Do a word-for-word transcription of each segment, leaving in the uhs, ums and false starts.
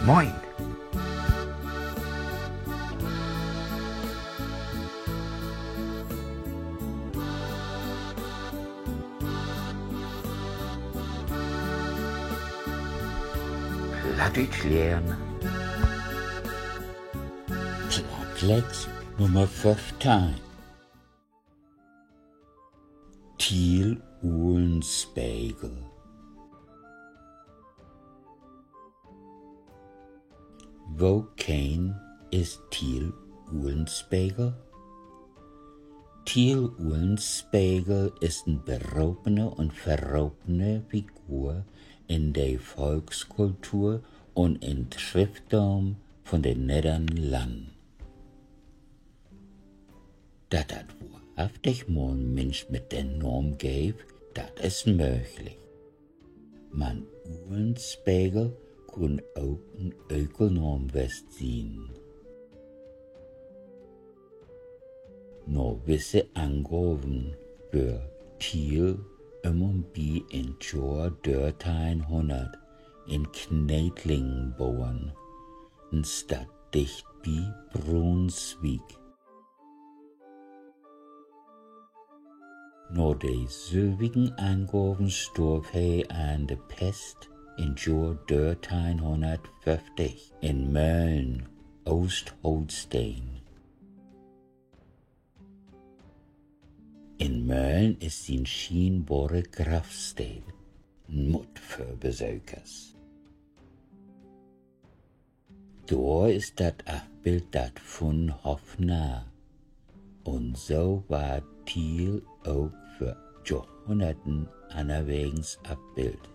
Moin! Plattdüütsch lehren. Plattlex Nummer föffteihn. Tiel Ulenspegel. Wokeen is Tiel Ulenspegel? Tiel Ulenspegel is en beropene un verropene Figur in de Volkskultur un in Schriftdaum von de Nedderlannen. Dat dat wohrhaftig mal en Minsch mit den Naam geev, dat is mööglich. Man Ulenspegel kunn ok en Ökelnaam west sien. Na wisse Angaven wöör Tiel üm un bi in't Johr dörteihnhunnert in Kneetlingen boren, en Stadt dicht bi Brunswiek. Na de sülvigen Angaven storv he an de Pest in't Johr dörteihnhunnertföfftig in Mölln, Oostholsteen. In Mölln is sien schienbare Graffsteed en Mutt för Besökers. Dor is dat Afbild dat vun Hoffnarr. Un so warrt Tiel ok för Johrhunnerten annerwegens afbildt.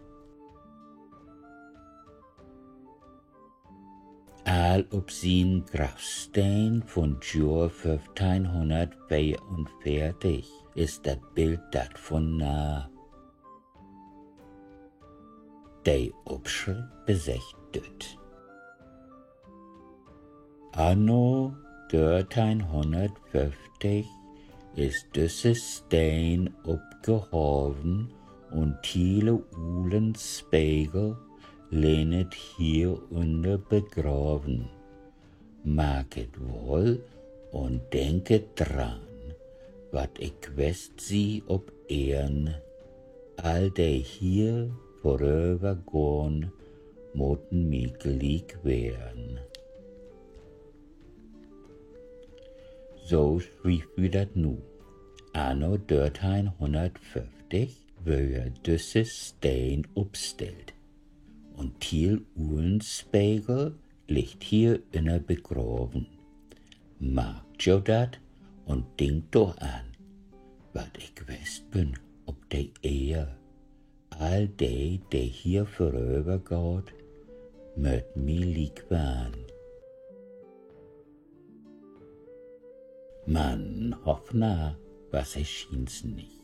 Al op sien Graffsteen vun't Johr föffteihnhunnertveerunveertig is dat Bild dat vun Narr. De Opschrift beseggt düt: Anno dörteihnhunnertföfftig is düsse Steen opgehaven un Tiele Ulenspegel liggt hier ünner begraven. Market woll un denket dran, wat ik west sie op Eern. All de hier vöröver gahn, moten mi gliek weern. So schrievt wi dat nu. Anno dörteihnhunnertföfftig wöör düsse Steen opstellt un Tiel Ulenspegel liggt hier ünner begraven. Markt jo dat un denkt dor an, wat ik west bün op de Eer. All de, de hier vöröver gaht, mööt mi liek warrn. Man Hoffnarr was he schients nich.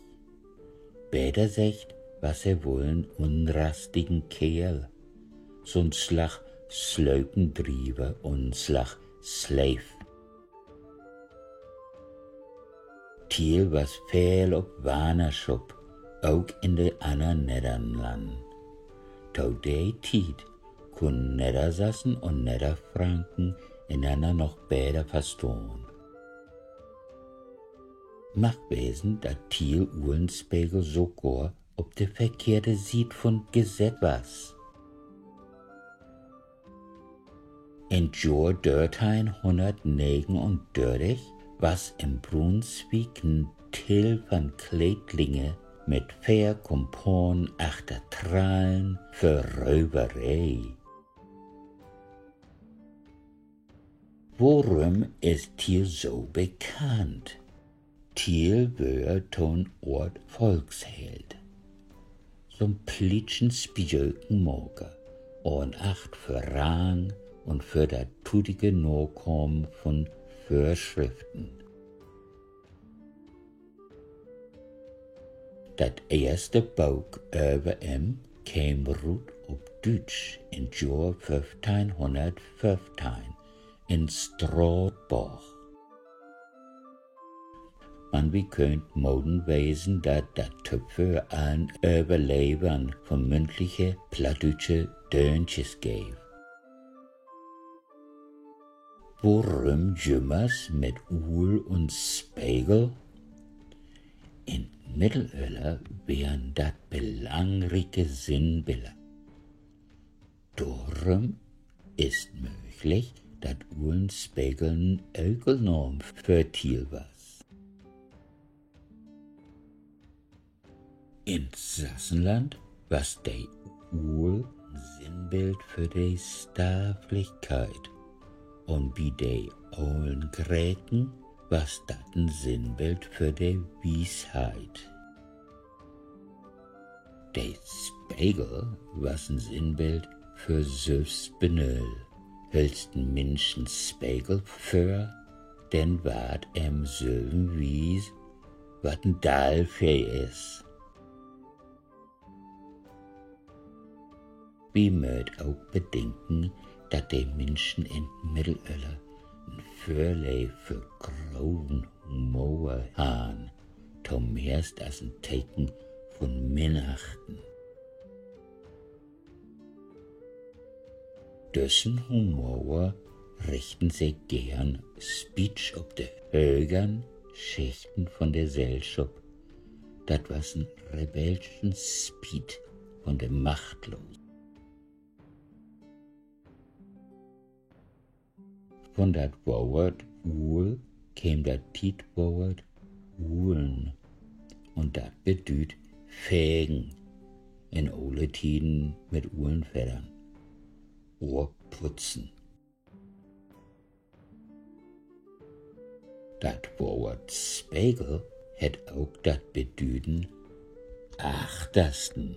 Beter seggt, was he woll en unrastigen Keerl, so'n Slag Slöpendriever un Slag Sleev. Tiel was veel op Wannerschup, ok in de annern Nedderlannen. To de Tiet kunnen Neddersassen un Nedderfranken enanner noch beter verstahn. Mag wesen, dat Tiel Ulenspegel sogor op de verkehrte Siet vun't Gesett was. In't Johr dörteihnhunnertnegenundörtig was in Brunswiek en Till van Kneetlinge mit veer Kumpanen achter Trallen för Röveree. Worüm is Tiel so bekannt? Tiel wöör to'n Oort Volksheld, so'n plietschen Spijökenmaker, ahn Acht för Rang un för dat tutige Nakamen vun Vörschriften. Dat eerste Book över em keem rut op Düütsch in't Johr föffteihnhunnertföffteihn in Straatborg. Man wi köönt moden wesen, dat dat tovör al en Överlevern vun mündliche plattdüütsche Döntjes geev. Worüm jümmers mit Uul un Spegel? In't Middelöller weren dat belangrieke Sinnbiller. Dorüm is 't mööglich, dat Ulenspegel en Ökelnaam för Thiel was. In Sassenland was de Uul en Sinnbild för de Starflichkeit un bi de olen Greken was dat en Sinnbild för de Wiesheit. De Spegel was en Sinnbild för Sülvstbenöll. Höllst en Minsch en Spegel vör, denn warrt em sülven wies, wat en Dallfee is. Wi mööt ok bedenken, dat de Minschen in't Middelöller en Vörleev för groven Humor harrn, tomeist as en Teken vun Minnachten. Düssen Humor richten se geern Spiet op de högern Schichten vun de Sellschop. Dat was en rebellschen Spiet vun de Machtlosen. Vun dat Woort Uul keem dat Tietwoort ulen, un dat bedüüdt fegen, in ole Tieden mit Ulenfeddern, or putzen. Dat Woort Spegel hett ok dat Bedüden Achtersten,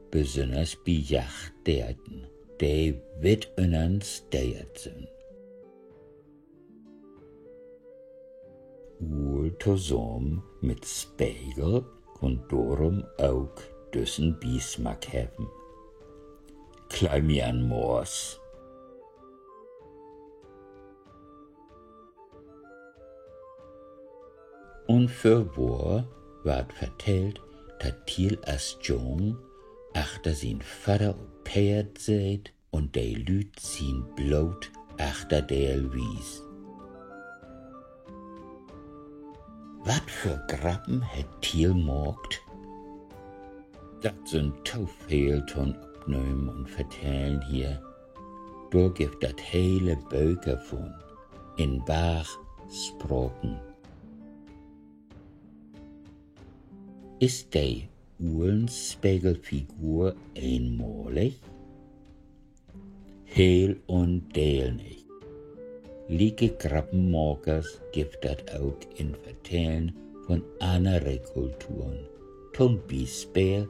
besünners bi Jagddeerten, de witt ünner'n Steert sünd. Uul tosamen mit Spegel kunn dorüm ok düssen Bismack hebben: Klei mi an'n Moors. Un för wohr warrt vertellt, dat Thiel as Jung achter sien Vadder op Peerd seet un de Lüüd sien bloot Achterdeel wies. Wat för Grappen hett Thiel maakt? Dat sünd to veel to'n Opnehmen un Vertellen hier. Dor gifft dat hele Böker vun, in Barg Spraken. Is de Ulenspegelfigur eenmalig? Heel un deel nich. Lieke Grappenmakers gifft dat ok in Vertellen vun annere Kulturen. To'n Bispeel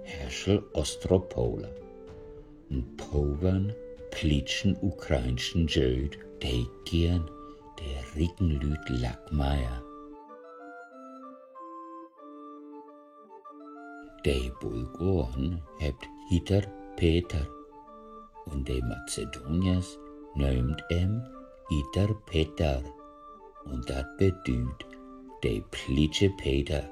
Herschel Ostropoler, en povern, plietschen ukrainschen Jööd, de geern de rieken Lüüd lackmeiert. De Bulgoren hebbt Hitter Peter un de Mazedoniers nöömt em Iter Peter, un dat bedüüdt de plietsche Peter.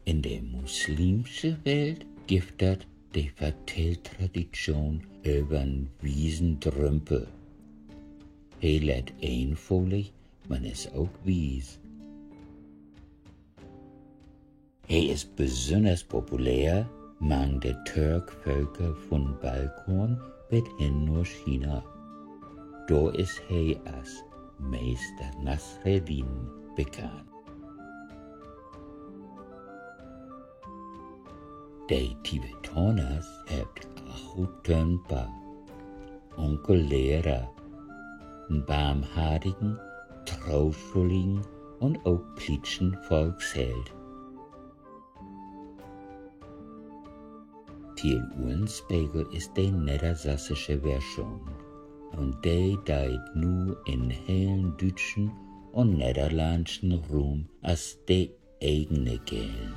In de muslimsche Welt gifft dat de Vertelltraditschoon över'n wiesen Drümpel. He lett eenföhlig, man is ok wies. He is besünners populär mang de Törkvölker vun Balkan bet hen na China. Dor is he as Meester Nasreddin bekannt. De Tibetaners hebbt Ahu Tönpa, Unkel Lehrer, en barmhartigen, troschulligen un ok plietschen Volksheld. Thiel Ulenspegel is de neddersassische Version, un de deit nu in'n helen düütschen un nedderlandschen Ruum as de egene gellen.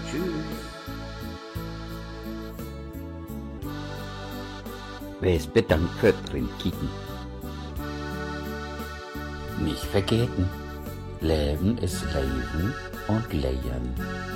Tschüss. Wees bedankt för't Rinkieken. Nich vergeten: Leven is Leven un Lehren.